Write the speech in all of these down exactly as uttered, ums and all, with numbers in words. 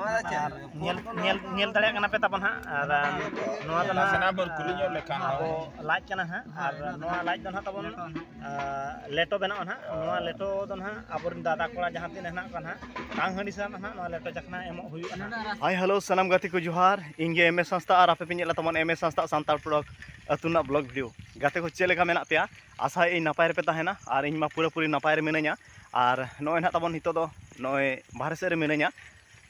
ᱟᱨ ᱧᱮᱞ, ᱧᱮᱞ, ᱧᱮᱞ ᱫᱟᱲᱮᱭᱟᱜ ᱠᱟᱱᱟ ᱯᱮ ᱛᱟᱵᱚᱱ ᱦᱟᱸᱜ, ᱟᱨ ᱱᱚᱣᱟ ᱫᱚ ᱱᱟᱥᱮᱱᱟᱜ ᱦᱟᱸᱜ ᱵᱚᱱ ᱠᱩᱞᱤ ᱧᱚᱜ ᱞᱮᱠᱷᱟᱱ ᱟᱵᱚ ᱞᱟᱡ ᱠᱟᱱᱟ ᱦᱟᱸᱜ, ᱟᱨ ᱱᱚᱣᱟ ᱞᱟᱡ ᱫᱚ ᱱᱟᱦᱟᱜ ᱛᱟᱵᱚᱱ, ᱟᱸ, ᱞᱮᱴᱚ ᱵᱮᱱᱟᱣᱟ ᱱᱟᱦᱟᱜ᱾ ᱱᱚᱣᱟ ᱞᱮᱴᱚ ᱫᱚ ᱱᱟᱦᱟᱜ ᱟᱵᱚᱨᱮᱱ ᱫᱟᱫᱟ ᱠᱚᱲᱟ ᱡᱟᱦᱟᱸ ᱛᱤᱱᱟᱹᱜ ᱦᱮᱱᱟᱜ ᱠᱚᱣᱟ ᱱᱟᱦᱟᱜ, ᱛᱟᱝ ᱦᱟᱺᱰᱤ ᱥᱟᱶ ᱱᱟᱦᱟᱜ ᱱᱚᱣᱟ ᱞᱮᱴᱚ ᱪᱟᱠᱷᱱᱟ ᱮᱢᱚᱜ ᱦᱩᱭᱩᱜᱼᱟ ᱱᱟᱦᱟᱜ᱾ ᱦᱟᱭ, ᱦᱮᱞᱳ, ᱥᱟᱱᱟᱢ ᱜᱟᱛᱮ ᱠᱚ ᱡᱚᱦᱟᱨ᱾ ᱤᱧ ᱜᱮ ᱮᱢ ᱮᱥ ᱦᱟᱸᱥᱫᱟ ᱟᱨ ᱟᱯᱮ ᱯᱮ ᱧᱮᱞᱟ ᱛᱟᱵᱚᱱ ᱮᱢ ᱮᱥ ᱦᱟᱸᱥᱫᱟ ᱥᱟᱱᱛᱟᱲ ᱯᱚᱨᱚᱠ ᱟᱹᱛᱩ ᱨᱮᱱᱟᱜ ᱵᱞᱚᱜ ᱵᱷᱤᱰᱤᱭᱳ᱾ ᱜᱟᱛᱮ ᱠᱚ, ᱪᱮᱫ ᱞᱮᱠᱟ ᱢᱮᱱᱟᱜ ᱯᱮᱭᱟ? ᱟᱥᱟᱭᱟᱹᱧ ᱱᱟᱯᱟᱭ ᱨᱮᱯᱮ ᱛᱟᱦᱮᱱᱟ, ᱟᱨ ᱤᱧ ᱢᱟ ᱯᱩᱨᱟᱹᱯᱩᱨᱤ ᱱᱟᱯᱟᱭ ᱨᱮ ᱢᱤᱱᱟᱹᱧᱟ᱾ ᱟᱨ ᱱᱚᱜᱼᱚᱭ ᱱᱟᱦᱟᱜ ᱛᱟᱵᱚᱱ ᱱᱤᱛᱚᱜ ᱫᱚ ᱱᱚᱜᱼᱚᱭ ᱵᱟᱦᱨᱮ ᱥᱮᱫ ᱨᱮ ᱢᱤᱱᱟᱹᱧᱟ᱾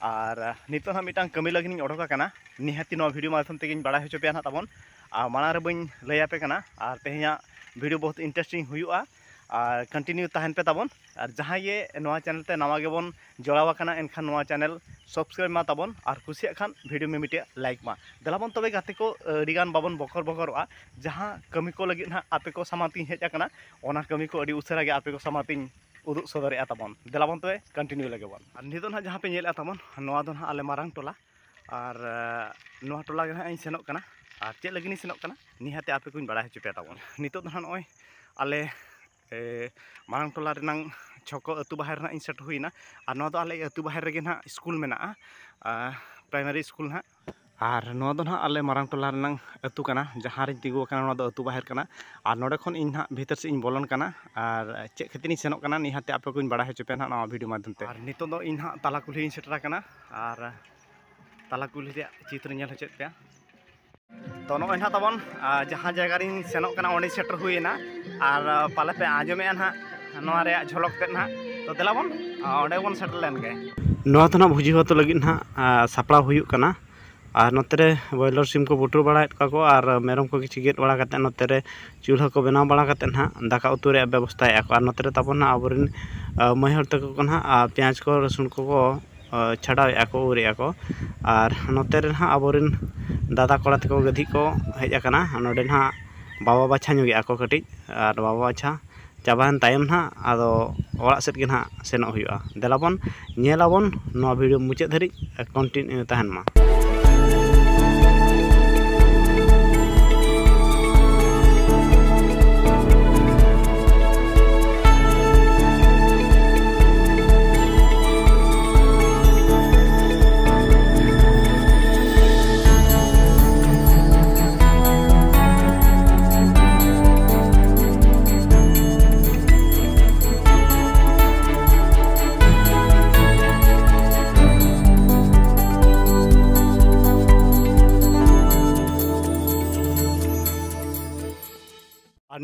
ᱟᱨ ᱱᱤᱛᱚᱜ ᱦᱟᱸᱜ ᱢᱤᱫᱴᱟᱝ ᱠᱟᱹᱢᱤ ᱞᱟᱹᱜᱤᱫ ᱤᱧ ᱚᱰᱚᱠ ᱟᱠᱟᱱᱟ᱾ ᱱᱤᱦᱟᱹᱛᱤ ᱱᱚᱣᱟ ᱵᱷᱤᱰᱤᱭᱳ ᱢᱟᱫᱽᱫᱷᱚᱢ ᱛᱮᱜᱮᱧ ᱵᱟᱲᱟᱭ ᱦᱚᱪᱚ ᱯᱮᱭᱟ ᱱᱟᱦᱟᱜ ᱛᱟᱵᱚᱱ᱾ ᱟᱨ ᱢᱟᱲᱟᱝ ᱨᱮ ᱵᱟᱹᱧ ᱞᱟᱹᱭ ᱟᱯᱮ ᱠᱟᱱᱟ, ᱟᱨ ᱛᱮᱦᱮᱧᱟᱜ ᱵᱷᱤᱰᱤᱭᱳ ᱵᱚᱦᱩᱛ ᱤᱱᱴᱟᱨᱮᱥᱴᱤᱝ ᱦᱩᱭᱩᱜᱼᱟ, ᱟᱨ ᱠᱚᱱᱴᱤᱱᱤᱭᱩ ᱛᱟᱦᱮᱱ ᱯᱮ ᱛᱟᱵᱚᱱ᱾ ᱟᱨ ᱡᱟᱦᱟᱸᱭ ᱜᱮ ᱱᱚᱣᱟ ᱪᱮᱱᱮᱞ ᱛᱮ ᱱᱟᱣᱟ ᱜᱮᱵᱚᱱ ᱡᱚᱲᱟᱣ ᱟᱠᱟᱱᱟ, ᱮᱱᱠᱷᱟᱱ ᱱᱚᱣᱟ ᱪᱮᱱᱮᱞ ᱥᱟᱵᱥᱠᱨᱟᱭᱤᱵᱽ ᱢᱟ ᱛᱟᱵᱚᱱ, ᱟᱨ ᱠᱩᱥᱤᱭᱟᱜ ᱠᱷᱟᱱ ᱵᱷᱤᱰᱤᱭᱳ ᱢᱤᱢᱤᱫᱴᱟᱝ ᱞᱟᱭᱤᱠ ᱢᱟ᱾ ᱫᱮᱞᱟ ᱵᱚᱱ ᱛᱚᱵᱮ ᱜᱟᱛᱮ ᱠᱚ, ᱟᱹᱰᱤᱜᱟᱱ ᱵᱟᱵᱚᱱ ᱵᱚᱠᱚᱨ ᱵᱚᱠᱚᱨᱚᱜᱼᱟ᱾ ᱡᱟᱦᱟᱸ ᱠᱟᱹᱢᱤ ᱠᱚ ᱞᱟᱹᱜᱤᱫ ᱱᱟᱦᱟᱜ ᱟᱯᱮ ᱠᱚ ᱥᱟᱢᱟᱝ ᱛᱤᱧ ᱦᱮᱡ ᱟᱠᱟᱱᱟ, ᱚᱱᱟ ᱠᱟᱹᱢᱤ ᱠᱚ ᱟᱹᱰᱤ ᱩᱥᱟᱹᱨᱟ ᱜᱮ ᱟᱯᱮ ᱠᱚ ᱥᱟᱢᱟᱝ ᱛᱤᱧ ᱩᱫᱩᱜ ᱥᱚᱫᱚᱨᱮᱜᱼᱟ ᱛᱟᱵᱚᱱ᱾ ᱫᱮᱞᱟ ᱵᱚᱱ ᱛᱚᱵᱮ ᱠᱚᱱᱴᱤᱱᱤᱭᱩ ᱞᱮᱜᱮ ᱵᱚᱱ᱾ ᱟᱨ ᱱᱤᱛᱚᱜ ᱱᱟᱦᱟᱜ ᱡᱟᱦᱟᱸ ᱯᱮ ᱧᱮᱞᱮᱫᱼᱟ ᱛᱟᱵᱚᱱ, ᱱᱚᱣᱟ ᱫᱚ ᱱᱟᱦᱟᱜ ᱟᱞᱮ ᱢᱟᱨᱟᱝ ᱴᱚᱞᱟ᱾ ᱟᱨ, ᱮ, ᱱᱚᱣᱟ ᱴᱚᱞᱟ ᱜᱮ ᱱᱟᱦᱟᱜ ᱤᱧ ᱥᱮᱱᱚᱜ ᱠᱟᱱᱟ᱾ ᱟᱨ ᱪᱮᱫ ᱞᱟᱹᱜᱤᱫ ᱤᱧ ᱥᱮᱱᱚᱜ ᱠᱟᱱᱟ, ᱱᱤᱦᱟᱹᱛ ᱟᱯᱮ ᱠᱚᱧ ᱵᱟᱲᱟᱭ ᱦᱚᱪᱚ ᱯᱮᱭᱟ ᱛᱟᱵᱚᱱ᱾ ᱱᱤᱛᱚᱜ ᱫᱚ ᱱᱟᱦᱟᱜ ᱱᱚᱜᱼᱚᱭ ᱟᱞᱮ, ᱮ, ᱢᱟᱨᱟᱝ ᱴᱚᱞᱟ ᱨᱮᱱᱟᱝ ᱪᱷᱚᱠᱚ ᱟᱹᱛᱩ ᱵᱟᱦᱮᱨ ᱨᱮᱱᱟᱜ ᱤᱧ ᱥᱮᱴᱮᱨ ᱦᱩᱭᱱᱟ᱾ ᱟᱨ ᱱᱚᱣᱟ ᱫᱚ ᱟᱞᱮ ᱟᱹᱛᱩ ᱵᱟᱦᱮᱨ ᱨᱮᱜᱮ ᱱᱟᱦᱟᱜ ᱥᱠᱩᱞ ᱢᱮᱱᱟᱜᱼᱟ, ᱟ, ᱯᱨᱟᱭᱢᱟᱨᱤ ᱥᱠᱩᱞ ᱱᱟᱦᱟᱜ᱾ ᱟᱨ ᱱᱚᱣᱟ ᱫᱚ ᱱᱟᱦᱟᱜ ᱟᱞᱮ ᱢᱟᱨᱟᱝ ᱴᱚᱞᱟ ᱨᱮᱱᱟᱝ ᱟᱹᱛᱩ ᱠᱟᱱᱟ, ᱡᱟᱦᱟᱸ ᱨᱤᱧ ᱛᱤᱸᱜᱩ ᱟᱠᱟᱱᱟ, ᱱᱚᱣᱟ ᱫᱚ ᱟᱹᱛᱩ ᱵᱟᱦᱮᱨ ᱠᱟᱱᱟ᱾ ᱟᱨ ᱱᱚᱰᱮ ᱠᱷᱚᱱ ᱤᱧ ᱱᱟᱦᱟᱜ ᱵᱷᱤᱛᱟᱹᱨ ᱥᱮᱫ ᱤᱧ ᱵᱚᱞᱚᱱ ᱠᱟᱱᱟ᱾ ᱟᱨ ᱪᱮᱫ ᱠᱷᱟᱹᱛᱤᱨ ᱤᱧ ᱥᱮᱱᱚᱜ ᱠᱟᱱᱟ, ᱱᱤᱦᱟᱹᱛ ᱟᱯᱮ ᱠᱚᱧ ᱵᱟᱲᱟᱭ ᱦᱚᱪᱚ ᱯᱮᱭᱟ ᱱᱟᱦᱟᱜ ᱱᱚᱣᱟ ᱵᱷᱤᱰᱤᱭᱳ ᱢᱟᱫᱽᱫᱷᱚᱢ ᱛᱮ᱾ ᱟᱨ ᱱᱤᱛᱚᱜ ᱫᱚ ᱤᱧ ᱱᱟᱦᱟᱜ ᱛᱟᱞᱟ ᱠᱩᱞᱦᱤ ᱨᱤᱧ ᱥᱮᱴᱮᱨ ᱟᱠᱟᱱᱟ᱾ ᱟᱨ ᱛᱟᱞᱟ ᱠᱩᱞᱦᱤ ᱨᱮᱭᱟᱜ ᱪᱤᱛᱨᱚ ᱧᱮᱞ ᱦᱚᱪᱚᱭᱮᱫ ᱯᱮᱭᱟ᱾ ᱛᱚ ᱱᱚᱜᱼᱚᱭ ᱱᱟᱦᱟᱜ ᱛᱟᱵᱚᱱ, ᱟ, ᱡᱟᱦᱟᱸ ᱡᱟᱭᱜᱟ ᱨᱤᱧ ᱥᱮᱱᱚᱜ ᱠᱟᱱᱟ, ᱚᱸᱰᱮᱧ ᱥᱮᱴᱮᱨ ᱦᱩᱭᱮᱱᱟ᱾ ᱟᱨ, ᱟ, ᱯᱟᱞᱮ ᱯᱮ ᱟᱸᱡᱚᱢᱮᱜᱼᱟ ᱱᱟᱦᱟᱜ ᱱᱚᱣᱟ ᱨᱮᱭᱟᱜ ᱡᱷᱚᱞᱚᱠ ᱛᱮᱫ ᱱᱟᱦᱟᱜ᱾ ᱛᱚ ᱫᱮᱞᱟ ᱵᱚᱱ, ᱟ, ᱚᱸᱰᱮ ᱵᱚᱱ ᱥᱮᱴᱮᱨ ᱞᱮᱱ ᱜᱮ᱾ ᱱᱚᱣᱟ ᱫᱚ ᱱᱟᱦᱟᱜ ᱵᱷᱩᱡᱤ ᱦᱚᱛᱚ ᱞᱟᱹᱜᱤᱫ ᱱᱟᱦᱟᱜ, ᱟ, ᱥᱟᱯᱲᱟᱣ ᱦᱩᱭᱩᱜ ᱠᱟᱱᱟ᱾ ᱟᱨ ᱱᱚᱛᱮ ᱨᱮ ᱵᱚᱭᱞᱚᱨ ᱥᱤᱢ ᱠᱚ ᱯᱩᱴᱩᱨ ᱵᱟᱲᱟᱭᱮᱫ ᱠᱚᱣᱟ ᱠᱚ, ᱟᱨ ᱢᱮᱨᱚᱢ ᱠᱚ ᱠᱤᱪᱷᱩ ᱜᱮᱫ ᱵᱟᱲᱟ ᱠᱟᱛᱮᱫ, ᱱᱚᱛᱮ ᱨᱮ ᱪᱩᱞᱦᱟᱹ ᱠᱚ ᱵᱮᱱᱟᱣ ᱵᱟᱲᱟ ᱠᱟᱛᱮᱫ ᱱᱟᱦᱟᱜ ᱫᱟᱠᱟ ᱩᱛᱩ ᱨᱮᱭᱟᱜ ᱵᱮᱵᱚᱥᱛᱷᱟᱭᱮᱫᱼᱟ ᱠᱚ᱾ ᱟᱨ ᱱᱚᱛᱮ ᱨᱮ ᱛᱟᱵᱚᱱ ᱱᱟᱦᱟᱜ ᱟᱵᱚᱨᱮᱱ, ᱟ, ᱢᱟᱹᱭ ᱦᱚᱲ ᱛᱟᱠᱚ ᱠᱚ ᱱᱟᱦᱟᱜ, ᱟ, ᱯᱮᱸᱭᱟᱡᱽ ᱠᱚ, ᱨᱟᱹᱥᱩᱱ ᱠᱚᱠᱚ, ᱟ, ᱪᱷᱟᱰᱟᱣᱮᱫᱼᱟ ᱠᱚ, ᱩᱨᱮᱫᱼᱟ ᱠᱚ᱾ ᱟᱨ ᱱᱚᱛᱮ ᱨᱮ ᱱᱟᱦᱟᱜ ᱟᱵᱚᱨᱮᱱ ᱫᱟᱫᱟ ᱠᱚᱲᱟ ᱛᱟᱠᱚ ᱜᱟᱹᱫᱷᱤ ᱠᱚ ᱦᱮᱡ ᱟᱠᱟᱱᱟ᱾ ᱱᱚᱰᱮ ᱱᱟᱦᱟᱜ ᱵᱟᱵᱟ ᱵᱟᱪᱷᱟ ᱧᱚᱜᱮᱜᱼᱟ ᱠᱚ ᱠᱟᱹᱴᱤᱡ, ᱟᱨ ᱵᱟᱵᱟ ᱵᱟᱪᱷᱟ ᱪᱟᱵᱟᱭᱮᱱ ᱛᱟᱭᱚᱢ ᱱᱟᱦᱟᱜ ᱟᱫᱚ ᱚᱲᱟᱜ ᱥᱮᱫ ᱜᱮ ᱱᱟᱦᱟᱜ ᱥᱮᱱᱚᱜ ᱦᱩᱭᱩᱜᱼᱟ᱾ ᱫᱮᱞᱟ ᱵᱚᱱ ᱧᱮᱞ ᱟᱵᱚᱱ ᱱᱚᱣᱟ ᱵᱷᱤᱰᱤᱭᱳ ᱢᱩᱪᱟᱹᱫ ᱫᱷᱟᱹᱨᱤᱡ, ᱠᱚᱱᱴᱤᱱᱤᱭᱩ ᱛᱟᱦᱮᱱ ᱢᱟ᱾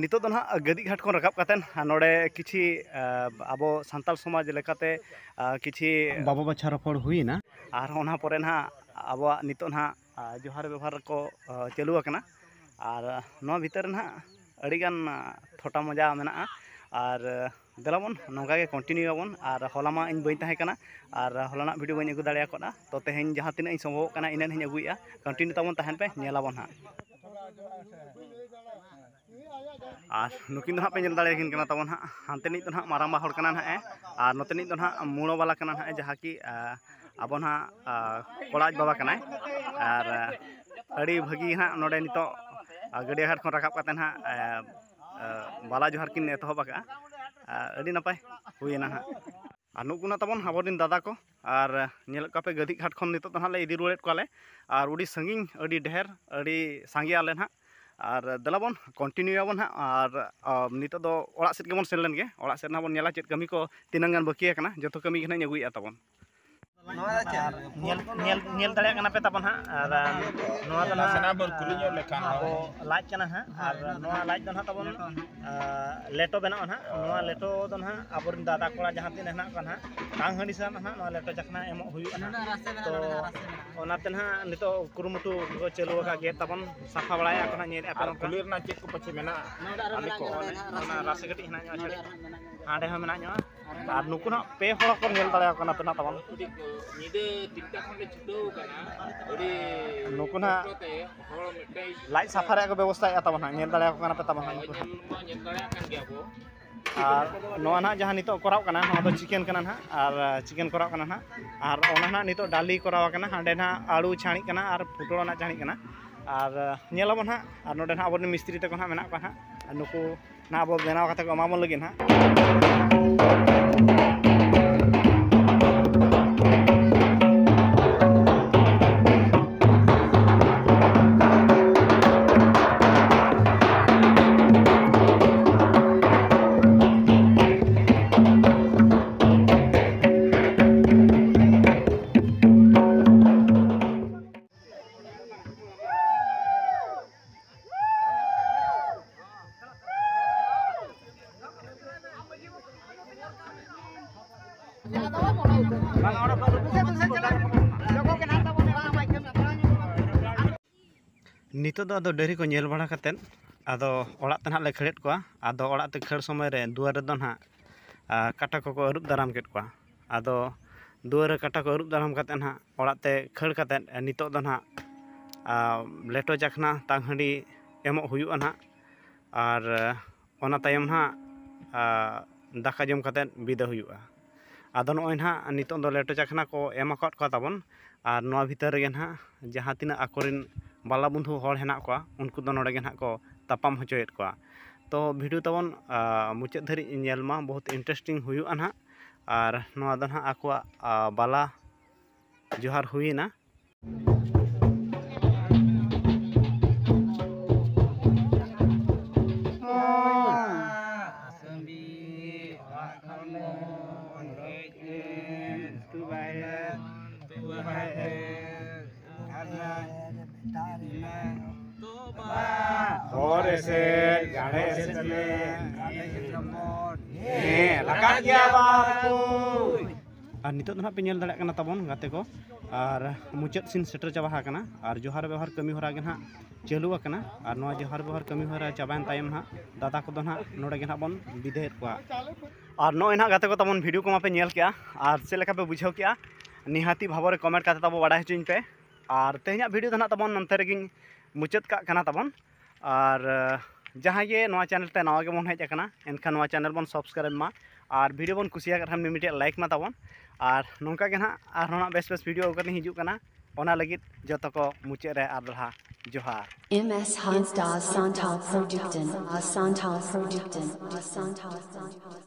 ᱱᱤᱛᱚᱜ ᱫᱚ ᱱᱟᱦᱟᱜ ᱜᱟᱹᱫᱤᱡ ᱜᱷᱟᱴ ᱠᱷᱚᱱ ᱨᱟᱠᱟᱵ ᱠᱟᱛᱮᱫ ᱱᱚᱰᱮ ᱠᱤᱪᱷᱤ, ᱟ, ᱟᱵᱚ ᱥᱟᱱᱛᱟᱲ ᱥᱚᱢᱟᱡᱽ ᱞᱮᱠᱟᱛᱮ, ᱟ, ᱠᱤᱪᱷᱤ ᱵᱟᱵᱚ ᱵᱟᱪᱷᱟ ᱨᱚᱯᱚᱲ ᱦᱩᱭᱮᱱᱟ᱾ ᱟᱨ ᱚᱱᱟ ᱯᱚᱨᱮ ᱱᱟᱦᱟᱜ ᱟᱵᱚᱣᱟᱜ ᱱᱤᱛᱚᱜ ᱱᱟᱦᱟᱜ, ᱟ, ᱡᱚᱦᱟᱨ ᱵᱮᱵᱚᱦᱟᱨ ᱠᱚ, ᱟ, ᱪᱟᱹᱞᱩ ᱟᱠᱟᱱᱟ᱾ ᱟᱨ ᱱᱚᱣᱟ ᱵᱷᱤᱛᱟᱹᱨ ᱨᱮ ᱱᱟᱦᱟᱜ ᱟᱹᱰᱤᱜᱟᱱ, ᱟ, ᱛᱷᱚᱴᱟ ᱢᱚᱡᱟ ᱢᱮᱱᱟᱜᱼᱟ᱾ ᱟᱨ ᱫᱮᱞᱟ ᱵᱚᱱ ᱱᱚᱝᱠᱟ ᱜᱮ continue ᱟᱵᱚᱱ᱾ ᱟᱨ ᱦᱚᱞᱟ ᱢᱟ ᱤᱧ ᱵᱟᱹᱧ ᱛᱟᱦᱮᱸ ᱠᱟᱱᱟ, ᱟᱨ ᱦᱚᱞᱟᱱᱟᱜ video ᱵᱟᱹᱧ ᱟᱹᱜᱩ ᱫᱟᱲᱮ ᱟᱠᱟᱫᱼᱟ᱾ ᱛᱚ, ᱛᱮᱦᱮᱧ ᱡᱟᱦᱟᱸ ᱛᱤᱱᱟᱹᱜ ᱤᱧ ᱥᱚᱢᱵᱷᱚᱵᱚᱜ ᱠᱟᱱᱟ, ᱤᱱᱟᱹᱜ ᱤᱧ ᱟᱹᱜᱩᱭᱮᱫᱼᱟ᱾ Continue ᱛᱟᱵᱚᱱ ᱛᱟᱦᱮᱱ ᱯᱮ, ᱧᱮᱞ ᱟᱵᱚᱱ ᱦᱟᱸᱜ᱾ ᱟᱨ ᱱᱩᱠᱤᱱ ᱫᱚ ᱦᱟᱸᱜ ᱯᱮ ᱧᱮᱞ ᱫᱟᱲᱮᱭᱟᱠᱤᱱ ᱠᱟᱱᱟ ᱛᱟᱵᱚᱱ ᱦᱟᱸᱜ, ᱦᱟᱱᱛᱮ ᱱᱤᱡ ᱫᱚ ᱦᱟᱸᱜ ᱢᱟᱨᱟᱝᱵᱟ ᱦᱚᱲ ᱠᱟᱱᱟ ᱱᱟᱦᱟᱜ ᱮ, ᱟᱨ ᱱᱚᱛᱮ ᱱᱤᱡ ᱫᱚ ᱦᱟᱸᱜ ᱢᱩᱬᱳ ᱵᱟᱞᱟ ᱠᱟᱱᱟ ᱱᱟᱦᱟᱜ ᱮ, ᱡᱟᱦᱟᱸ ᱠᱤ, ᱟ, ᱟᱵᱚ ᱱᱟᱦᱟᱜ, ᱟ, ᱠᱚᱲᱟ ᱟᱡ ᱵᱟᱵᱟ ᱠᱟᱱᱟᱭ᱾ ᱟᱨ, ᱟ, ᱟᱹᱰᱤ ᱵᱷᱟᱹᱜᱤ ᱦᱟᱸᱜ ᱱᱚᱰᱮ ᱱᱤᱛᱚᱜ, ᱟ, ᱜᱟᱹᱰᱭᱟᱹ ᱜᱷᱟᱴ ᱠᱷᱚᱱ ᱨᱟᱠᱟᱵ ᱠᱟᱛᱮ ᱱᱟᱦᱟᱜ, ᱟ, ᱟ, ᱵᱟᱞᱟ ᱡᱚᱦᱟᱨ ᱠᱤᱱ ᱮᱛᱚᱦᱚᱵ ᱟᱠᱟᱫᱼᱟ᱾ ᱟ, ᱟᱹᱰᱤ ᱱᱟᱯᱟᱭ ᱦᱩᱭᱮᱱᱟ ᱱᱟᱦᱟᱜ᱾ ᱟᱨ ᱱᱩᱠᱩ ᱱᱟᱜ ᱛᱟᱵᱚᱱ ᱟᱵᱚᱨᱮᱱ ᱫᱟᱫᱟ ᱠᱚ, ᱟᱨ ᱧᱮᱞᱮᱫ ᱠᱚᱣᱟ ᱯᱮ ᱜᱟᱹᱫᱤᱡ ᱜᱷᱟᱴ ᱠᱷᱚᱱ ᱱᱤᱛᱚᱜ ᱫᱚ ᱱᱟᱦᱟᱜ ᱞᱮ ᱤᱫᱤ ᱨᱩᱣᱟᱹᱲᱮᱫ ᱠᱚᱣᱟᱞᱮ, ᱟᱨ ᱟᱹᱰᱤ ᱥᱟᱺᱜᱤᱧ, ᱟᱹᱰᱤ ᱰᱷᱮᱨ, ᱟᱹᱰᱤ ᱥᱟᱸᱜᱮ ᱟᱞᱮ ᱱᱟᱦᱟᱜ᱾ ᱟᱨ ᱫᱮᱞᱟ ᱵᱚᱱ continue ᱟᱵᱚᱱ ᱦᱟᱸᱜ᱾ ᱟᱨ, ᱟ, ᱱᱤᱛᱚᱜ ᱫᱚ ᱚᱲᱟᱜ ᱥᱮᱫ ᱜᱮᱵᱚᱱ ᱥᱮᱱ ᱞᱮᱱ ᱜᱮ, ᱚᱲᱟᱜ ᱥᱮᱫ ᱱᱟᱦᱟᱜ ᱵᱚᱱ ᱧᱮᱞᱟ ᱪᱮᱫ ᱠᱟᱹᱢᱤ ᱠᱚ ᱛᱤᱱᱟᱹᱝ ᱜᱟᱱ ᱵᱟᱹᱠᱤ ᱟᱠᱟᱱᱟ, ᱡᱚᱛᱚ ᱠᱟᱹᱢᱤ ᱜᱮ ᱱᱟᱦᱟᱜ ᱤᱧ ᱟᱹᱜᱩᱭᱮᱫᱼᱟ ᱛᱟᱵᱚᱱ᱾ ᱟᱨ ᱧᱮᱞ, ᱧᱮᱞ, ᱧᱮᱞ ᱫᱟᱲᱮᱭᱟᱜ ᱠᱟᱱᱟ ᱯᱮ ᱛᱟᱵᱚᱱ ᱦᱟᱸᱜ, ᱟᱨ ᱱᱚᱣᱟ ᱫᱚ ᱱᱟᱦᱟᱜ ᱱᱟᱥᱮᱱᱟᱜ ᱵᱚᱱ ᱠᱩᱞᱤ ᱧᱚᱜ ᱞᱮᱠᱷᱟᱱ ᱟᱵᱚ ᱞᱟᱡ ᱠᱟᱱᱟ ᱦᱟᱸᱜ, ᱟᱨ ᱱᱚᱣᱟ ᱞᱟᱡ ᱫᱚ ᱱᱟᱦᱟᱜ ᱛᱟᱵᱚᱱ, ᱟ, ᱞᱮᱴᱚ ᱵᱮᱱᱟᱣᱟ ᱱᱟᱦᱟᱜ᱾ ᱱᱚᱣᱟ ᱞᱮᱴᱚ ᱫᱚ ᱱᱟᱦᱟᱜ ᱟᱵᱚᱨᱮᱱ ᱫᱟᱫᱟ ᱠᱚᱲᱟ ᱡᱟᱦᱟᱸ ᱛᱤᱱᱟᱹᱜ ᱦᱮᱱᱟᱜ ᱠᱚᱣᱟ ᱱᱟᱦᱟᱜ, ᱛᱟᱝ ᱦᱟᱺᱰᱤ ᱥᱟᱶ ᱱᱟᱦᱟᱜ ᱱᱚᱣᱟ ᱞᱮᱴᱚ ᱪᱟᱠᱷᱱᱟ ᱮᱢᱚᱜ ᱦᱩᱭᱩᱜᱼᱟ ᱱᱟᱦᱟᱜ᱾ ᱛᱚ, ᱚᱱᱟᱛᱮ ᱱᱟᱦᱟᱜ ᱱᱤᱛᱚᱜ ᱠᱩᱨᱩᱢᱩᱴᱩ ᱠᱚ ᱪᱟᱹᱞᱩ ᱟᱠᱟᱫ ᱜᱮ ᱛᱟᱵᱚᱱ, ᱥᱟᱯᱷᱟ ᱵᱟᱲᱟᱭᱮᱫᱼᱟ ᱠᱚ ᱱᱟᱦᱟᱜ, ᱧᱮᱞᱮᱫᱼᱟ ᱯᱮ ᱟᱨ ᱱᱚᱝᱠᱟ᱾ ᱠᱩᱞᱤ ᱨᱮᱱᱟᱜ ᱪᱮᱫ ᱠᱚ ᱯᱟᱪᱷᱮ ᱢᱮᱱᱟᱜᱼᱟ? ᱟᱞᱮ ᱠᱚ ᱚᱱᱟ ᱨᱟᱥᱮ ᱠᱟᱹᱴᱤᱡ ᱦᱮᱱᱟᱜ ᱧᱚᱜᱼᱟ, ᱪᱷᱟᱹᱲᱤ ᱦᱟᱸᱰᱮ ᱦᱚᱸ ᱢᱮᱱᱟᱜ ᱧᱚᱜᱼᱟ᱾ ᱟᱨ ᱱᱩᱠᱩ ᱱᱟᱦᱟᱜ ᱯᱮ ᱦᱚᱲ ᱠᱚ ᱧᱮᱞ ᱫᱟᱲᱮᱭᱟᱠᱚ ᱠᱟᱱᱟ ᱯᱮ ᱱᱟᱦᱟᱜ ᱛᱟᱵᱚᱱ᱾ ᱧᱤᱫᱟᱹ ᱛᱤᱱᱴᱟ ᱠᱷᱚᱱ ᱞᱮ ᱪᱷᱩᱴᱟᱹᱣ ᱠᱟᱱᱟ᱾ ᱟᱹᱰᱤ ᱱᱩᱠᱩ ᱱᱟᱦᱟᱜ ᱠᱚᱥᱴᱚ ᱛᱮ ᱦᱚᱲ ᱢᱤᱫᱴᱮᱡ ᱞᱟᱡ ᱥᱟᱯᱷᱟ ᱨᱮᱭᱟᱜ ᱠᱚ ᱵᱮᱵᱚᱥᱛᱷᱟᱭᱮᱫᱼᱟ ᱛᱟᱵᱚᱱ ᱦᱟᱸᱜ, ᱧᱮᱞ ᱫᱟᱲᱮᱭᱟᱠᱚ ᱠᱟᱱᱟ ᱯᱮ ᱛᱟᱵᱚᱱ ᱦᱟᱸᱜ ᱱᱩᱠᱩ᱾ ᱧᱮᱞ ᱢᱟ ᱧᱮᱞ ᱫᱟᱲᱮᱭᱟᱜ ᱠᱟᱱ ᱜᱮᱭᱟ ᱵᱚ᱾ ᱟᱨ ᱱᱚᱣᱟ ᱱᱟᱦᱟᱜ ᱡᱟᱦᱟᱸ ᱱᱤᱛᱚᱜ ᱠᱚᱨᱟᱣ ᱠᱟᱱᱟ, ᱱᱚᱣᱟ ᱫᱚ chicken ᱠᱟᱱᱟ ᱱᱟᱦᱟᱜ, ᱟᱨ chicken ᱠᱚᱨᱟᱣ ᱠᱟᱱᱟ ᱱᱟᱦᱟᱜ᱾ ᱟᱨ ᱚᱱᱟ ᱱᱟᱦᱟᱜ ᱱᱤᱛᱚᱜ ᱰᱟᱞᱤ ᱠᱚᱨᱟᱣ ᱠᱟᱱᱟ, ᱦᱟᱸᱰᱮ ᱱᱟᱦᱟᱜ ᱟᱹᱞᱩ ᱪᱷᱟᱹᱲᱤᱜ ᱠᱟᱱᱟ ᱟᱨ ᱯᱚᱴᱚᱞ ᱱᱟᱦᱟᱜ ᱪᱷᱟᱹᱲᱤᱜ ᱠᱟᱱᱟ᱾ ᱟᱨ ᱧᱮᱞ ᱟᱵᱚᱱ ᱦᱟᱸᱜ, ᱟᱨ ᱱᱚᱰᱮ ᱱᱟᱦᱟᱜ ᱟᱵᱚᱨᱮᱱ ᱢᱤᱥᱛᱨᱤ ᱛᱟᱠᱚ ᱱᱟᱦᱟᱜ ᱢᱮᱱᱟᱜ ᱠᱚᱣᱟ ᱱᱟᱦᱟᱜ, ᱟᱨ ᱱᱩᱠᱩ ᱱᱟᱦᱟᱜ ᱟᱵᱚ ᱵᱮᱱᱟᱣ ᱠᱟᱛᱮ ᱠᱚ ᱮᱢᱟ ᱵᱚᱱ ᱞᱟᱹᱜᱤᱫ ᱱᱟᱦᱟᱜ᱾ ᱱᱤᱛᱚᱜ ᱫᱚ ᱟᱫᱚ ᱰᱟᱹᱝᱨᱤ ᱠᱚ ᱧᱮᱞ ᱵᱟᱲᱟ ᱠᱟᱛᱮᱫ ᱟᱫᱚ ᱚᱲᱟᱜ ᱛᱮ ᱱᱟᱦᱟᱜ ᱞᱮ ᱠᱷᱟᱹᱲᱮᱫ ᱠᱚᱣᱟ᱾ ᱟᱫᱚ ᱚᱲᱟᱜ ᱛᱮ ᱠᱷᱟᱹᱲ ᱥᱚᱢᱚᱭ ᱨᱮ ᱫᱩᱣᱟᱹᱨ ᱨᱮᱫᱚ ᱱᱟᱦᱟᱜ, ᱟ, ᱠᱟᱴᱟ ᱠᱚᱠᱚ ᱟᱹᱨᱩᱵ ᱫᱟᱨᱟᱢ ᱠᱮᱫ ᱠᱚᱣᱟ᱾ ᱟᱫᱚ ᱫᱩᱣᱟᱹᱨ ᱨᱮ ᱠᱟᱴᱟ ᱠᱚ ᱟᱹᱨᱩᱵ ᱫᱟᱨᱟᱢ ᱠᱟᱛᱮᱫ ᱱᱟᱦᱟᱜ ᱚᱲᱟᱜ ᱛᱮ ᱠᱷᱟᱹᱲ ᱠᱟᱛᱮᱫ ᱱᱤᱛᱚᱜ ᱫᱚ ᱱᱟᱦᱟᱜ, ᱟ, ᱞᱮᱴᱚ ᱪᱟᱠᱷᱱᱟ ᱛᱟᱝ ᱦᱟᱺᱰᱤ ᱮᱢᱚᱜ ᱦᱩᱭᱩᱜᱼᱟ ᱱᱟᱦᱟᱜ᱾ ᱟᱨ ᱚᱱᱟ ᱛᱟᱭᱚᱢ ᱱᱟᱦᱟᱜ, ᱟ, ᱫᱟᱠᱟ ᱡᱚᱢ ᱠᱟᱛᱮᱫ ᱵᱤᱫᱟᱹ ᱦᱩᱭᱩᱜᱼᱟ᱾ ᱟᱫᱚ ᱱᱚᱜᱼᱚᱭ ᱱᱟᱦᱟᱜ ᱱᱤᱛᱚᱜ ᱫᱚ ᱞᱮᱴᱚ ᱪᱟᱠᱷᱱᱟ ᱠᱚ ᱮᱢ ᱟᱠᱟᱫ ᱠᱚᱣᱟ ᱛᱟᱵᱚᱱ, ᱟᱨ ᱱᱚᱣᱟ ᱵᱷᱤᱛᱟᱹᱨ ᱨᱮᱜᱮ ᱱᱟᱦᱟᱜ ᱡᱟᱦᱟᱸ ᱛᱤᱱᱟᱹᱜ ᱟᱠᱚᱨᱮᱱ ᱵᱟᱞᱟ ᱵᱚᱱᱫᱷᱩ ᱦᱚᱲ ᱦᱮᱱᱟᱜ ᱠᱚᱣᱟ, ᱩᱱᱠᱩ ᱫᱚ ᱱᱚᱰᱮ ᱜᱮ ᱱᱟᱦᱟᱜ ᱠᱚ ᱛᱟᱯᱟᱢ ᱦᱚᱪᱚᱭᱮᱫ ᱠᱚᱣᱟ᱾ ᱛᱚ ᱵᱷᱤᱰᱤᱭᱳ ᱛᱟᱵᱚᱱ, ᱟ, ᱢᱩᱪᱟᱹᱫ ᱫᱷᱟᱹᱨᱤᱡ ᱧᱮᱞ ᱢᱟ, ᱵᱚᱦᱩᱛ ᱤᱱᱴᱟᱨᱮᱥᱴᱤᱝ ᱦᱩᱭᱩᱜᱼᱟ ᱱᱟᱦᱟᱜ᱾ ᱟᱨ ᱱᱚᱣᱟ ᱫᱚ ᱱᱟᱦᱟᱜ ᱟᱠᱚᱣᱟᱜ, ᱟ, ᱵᱟᱞᱟ ᱡᱚᱦᱟᱨ ᱦᱩᱭᱮᱱᱟ᱾ ᱦᱚᱨ ᱮᱥᱮᱫ, ᱡᱟᱲᱮ ᱮᱥᱮᱫ ᱢᱮ᱾ ᱦᱮᱸ, ᱞᱟᱜᱟᱜ ᱜᱮᱭᱟ ᱵᱟᱯᱩ᱾ ᱟᱨ ᱱᱤᱛᱚᱜ ᱫᱚ ᱱᱟᱦᱟᱜ ᱯᱮ ᱧᱮᱞ ᱫᱟᱲᱮᱭᱟᱜ ᱠᱟᱱᱟ ᱛᱟᱵᱚᱱ ᱜᱟᱛᱮ ᱠᱚ, ᱟᱨ ᱢᱩᱪᱟᱹᱫ ᱥᱤᱱ ᱥᱮᱴᱮᱨ ᱪᱟᱵᱟ ᱟᱠᱟᱱᱟ᱾ ᱟᱨ ᱡᱚᱦᱟᱨ ᱵᱮᱣᱦᱟᱨ ᱠᱟᱹᱢᱤ ᱦᱚᱨᱟ ᱜᱮ ᱱᱟᱦᱟᱜ ᱪᱟᱹᱞᱩ ᱟᱠᱟᱱᱟ᱾ ᱟᱨ ᱱᱚᱣᱟ ᱡᱚᱦᱟᱨ ᱵᱮᱣᱦᱟᱨ ᱠᱟᱹᱢᱤ ᱦᱚᱨᱟ ᱪᱟᱵᱟᱭᱮᱱ ᱛᱟᱭᱚᱢ ᱱᱟᱦᱟᱜ ᱫᱟᱫᱟ ᱠᱚᱫᱚ ᱱᱟᱦᱟᱜ ᱱᱚᱰᱮ ᱜᱮ ᱱᱟᱦᱟᱜ ᱵᱚᱱ ᱵᱤᱫᱟᱹᱭᱮᱫ ᱠᱚᱣᱟ᱾ ᱟᱨ ᱱᱚᱜᱼᱚᱭ ᱱᱟᱦᱟᱜ ᱜᱟᱛᱮ ᱠᱚ ᱛᱟᱵᱚᱱ ᱵᱷᱤᱰᱤᱭᱳ ᱠᱚ ᱢᱟᱯᱮ ᱧᱮᱞ ᱠᱮᱜᱼᱟ, ᱟᱨ ᱪᱮᱫ ᱞᱮᱠᱟ ᱯᱮ ᱵᱩᱡᱷᱟᱹᱣ ᱠᱮᱜᱼᱟ, ᱱᱤᱦᱟᱹᱛᱤ ᱵᱷᱟᱵᱚᱨᱮ ᱠᱚᱢᱮᱱᱴ ᱠᱟᱛᱮ ᱛᱟᱵᱚ ᱵᱟᱲᱟᱭ ᱦᱚᱪᱚᱧ ᱯᱮ᱾ ᱟᱨ ᱛᱮᱦᱮᱧᱟᱜ ᱵᱷᱤᱰᱤᱭᱳ ᱫᱚ ᱱᱟᱦᱟᱜ ᱛᱟᱵᱚᱱ ᱱᱚᱱᱛᱮ ᱨᱮᱜᱮᱧ ᱢᱩᱪᱟᱹᱫ ᱠᱟᱜ ᱠᱟᱱᱟ ᱛᱟᱵᱚᱱ᱾ ᱟᱨ, ᱟᱸ, ᱡᱟᱦᱟᱸᱭ ᱜᱮ ᱱᱚᱣᱟ ᱪᱮᱱᱮᱞ ᱛᱮ ᱱᱟᱣᱟ ᱜᱮᱵᱚᱱ ᱦᱮᱡ ᱟᱠᱟᱱᱟ, ᱮᱱᱠᱷᱟᱱ ᱱᱚᱣᱟ ᱪᱮᱱᱮᱞ ᱵᱚᱱ ᱥᱟᱵᱥᱠᱨᱟᱭᱤᱵᱽ ᱢᱟ᱾ ᱟᱨ ᱵᱷᱤᱰᱤᱭᱳ ᱵᱚᱱ ᱠᱩᱥᱤᱭᱟᱜ ᱠᱷᱟᱱ ᱢᱤᱫᱴᱮᱡ ᱞᱟᱭᱤᱠ ᱢᱟ ᱛᱟᱵᱚᱱ᱾ ᱟᱨ ᱱᱚᱝᱠᱟ ᱜᱮ ᱱᱟᱦᱟᱜ ᱟᱨᱦᱚᱸ ᱱᱟᱜ ᱵᱮᱥ ᱵᱮᱥ ᱵᱷᱤᱰᱤᱭᱳ ᱟᱹᱜᱩ ᱠᱟᱛᱮ ᱦᱤᱡᱩᱜ ᱠᱟᱱᱟ᱾ ᱚᱱᱟ ᱞᱟᱹᱜᱤᱫ ᱡᱚᱛᱚ ᱠᱚ ᱢᱩᱪᱟᱹᱫ ᱨᱮ ᱟᱨ ᱫᱚᱲᱦᱟ ᱡᱚᱦᱟᱨ᱾ M S Hans Das Santal Produkten, aus Santal Produkten, aus Santal Produkten.